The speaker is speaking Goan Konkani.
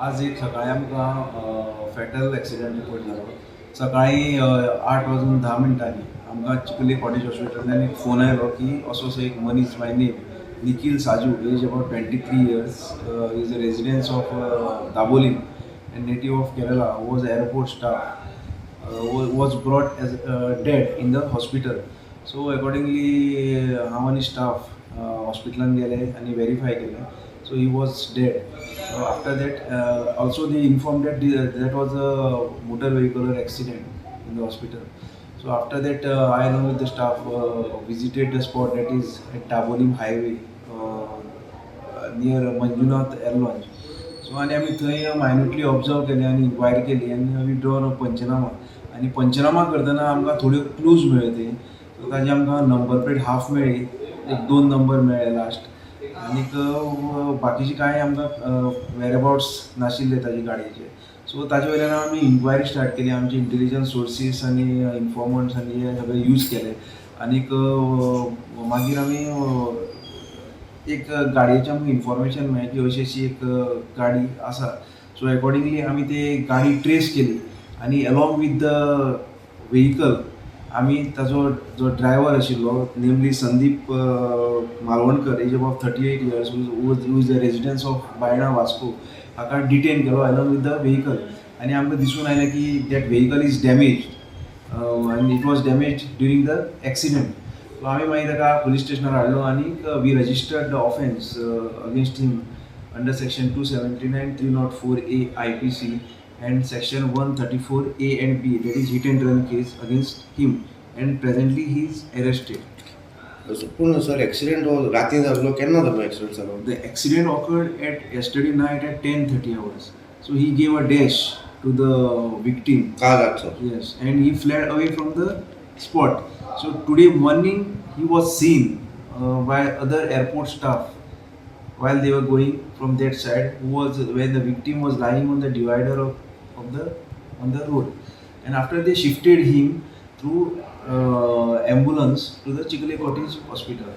आज एक सकाळी आमकां फेटल एक्सिडंट रिपोर्ट जालो. सकाळी 8 वाजून 10 मिनटांनी आमकां चिखली कॉटेज हॉस्पिटलांतल्यान एक फोन आयलो की असो असो एक मनीस by name Nikhil Saju, age about 23 years, is a residence of Dabolim and native of Kerala, was airport staff, was brought as dead in the hospital. So accordingly हांव आनी स्टाफ हॉस्पिटलान गेले आनी वेरीफाय केलें. So he was dead. After that also they inform that that was a motor vehicular accident in the hospital. So after that, I along with the staff visited the spot, that is at Dabolim highway near Manjunath Air Lounge. So आनी आमी थंय मायन्युटली ऑब्जर्व केलें आनी इन्क्वायरी केली आनी we drawn अ पंचनामा. आनी पंचनामा करतना आमकां थोड्यो क्लूज मेळ्ळ्यो. ते सो ताजी आमकां नंबर प्लेट हाफ मेळ्ळी, एक दोन नंबर मेळ्ळे लास्ट. आनीक बाकीचे कांय आमकां वेर अबाउट्स नाशिल्ले ताजे गाडयेचे. सो ताजे वयल्यान आमी इन्क्वायरी स्टार्ट केली. आमचे इंटेलिजन्स सोर्सीस आनी इन्फॉर्मंट्स आनी हे सगळे यूज केले. आनीक मागीर आमी एक गाडयेचें आमकां इन्फॉर्मेशन मेळ्ळें की अशी अशी एक गाडी आसा. सो एकॉर्डिंगली आमी ती गाडी ट्रेस केली आनी अलॉंग विथ the vehicle आमी ताजो जो ड्रायव्हर आशिल्लो, namely Sandeep Malvankar, age of 38 years, who is the residence of Baina, Vasco, हाका डिटेन केलो अलॉंग विथ the vehicle. आनी आमकां दिसून आयलें की that vehicle is damage आनी it was damage during the accident. So आमी मागीर ताका पुलीस स्टेशनार हाडलो आनी we registered the offence against him under section 279, 304A IPC and section 134A and B, that is hit and run case against him, and presently he is arrested. पूण सर, एक्सिडेंट हो राती जाल्लो, केन्ना जाल्लो एक्सिडेंट जालो? The accident occurred at yesterday night at 10:30 hours. So he gave a dash to the victim. काल रातचो? Yes, and he fled away from the spot. So today morning he was seen by other airport staff while they were going from that side, who was when the victim was lying on the divider of the on the road, and after they shifted him through ambulance to the Chikhli Cottage Hospital.